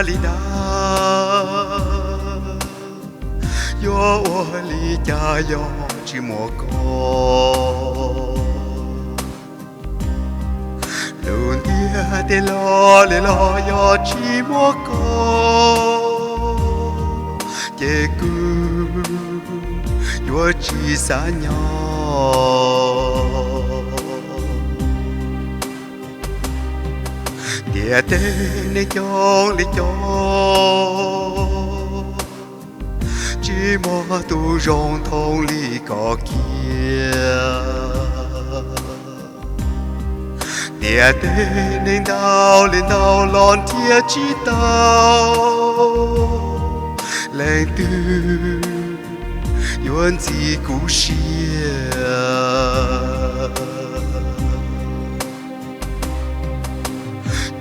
Li ntawd, yuav ua li cas yog tsis muaj koj? Lub ntiaj teb los li los yog tsis muaj koj, ces kuv yuav tsis xav nyob. Ntiaj teb neeg coob li coob, tsis muaj tus zoo thooj li koj kiag. Ntiaj teb neeg ntau li ntau los nrhiav tsis tau leej twg yuav ntxi kuv siab.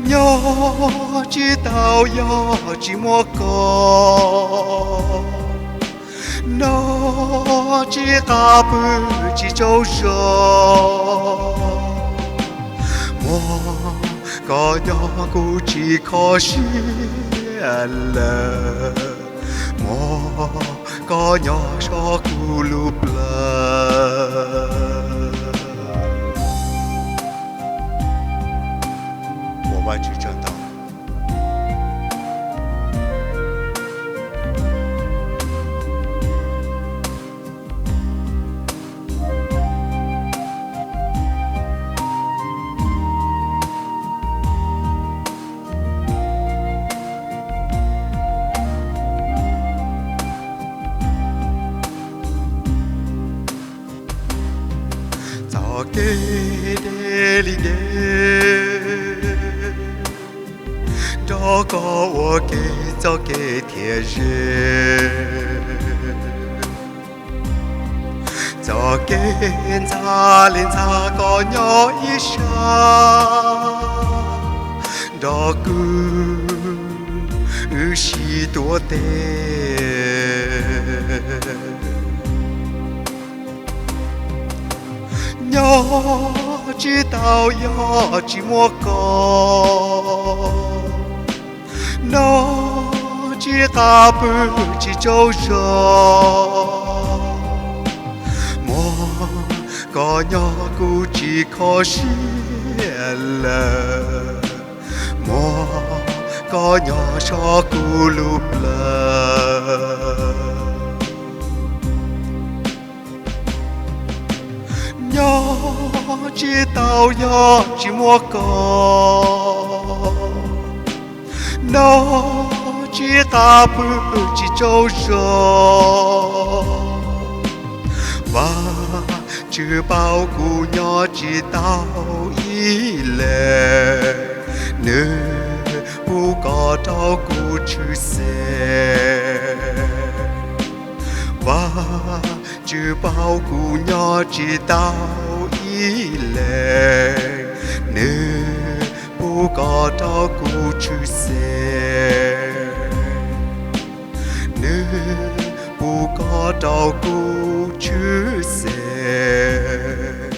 Nyob tsis tau yog tsis muaj koj, noj tsis qab pw tsis tsaug zog. Muaj koj nyob kuv tsis kho siab lawm, muaj koj nyob soj kuv lub plawv. Ua Vajtswv tsaug ntau. Txoj kev deb li deb, nrog koj ua ke txoj kev thiaj ze. Txoj kev ntxhab li ntxhab koj nyob ib sab, nrog kuv wb sib tuav tes. Nyob tsis tau yog tsis muaj koj, noj tsis qab pw tsis tsaug zog. Muaj koj nyob kuv tsis kho siab lawm, muaj koj nyob soj kuv lub plawv. Nyob tsis tau yog tsis muaj koj, noj tsis qab pw tsis tsaug zog. Vajtswv paub kuv nyob tsis tau ib leeg, nws pub koj rau kuv tshwj xeeb. Vajtswv paub kuv nyob tsis tau ib leeg, nws pub koj rau kuv tshwj xeeb. Nws pub koj rau kuv tshwj xeeb,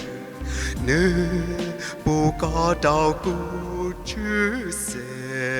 nws pub koj rau kuv tshwj xeeb.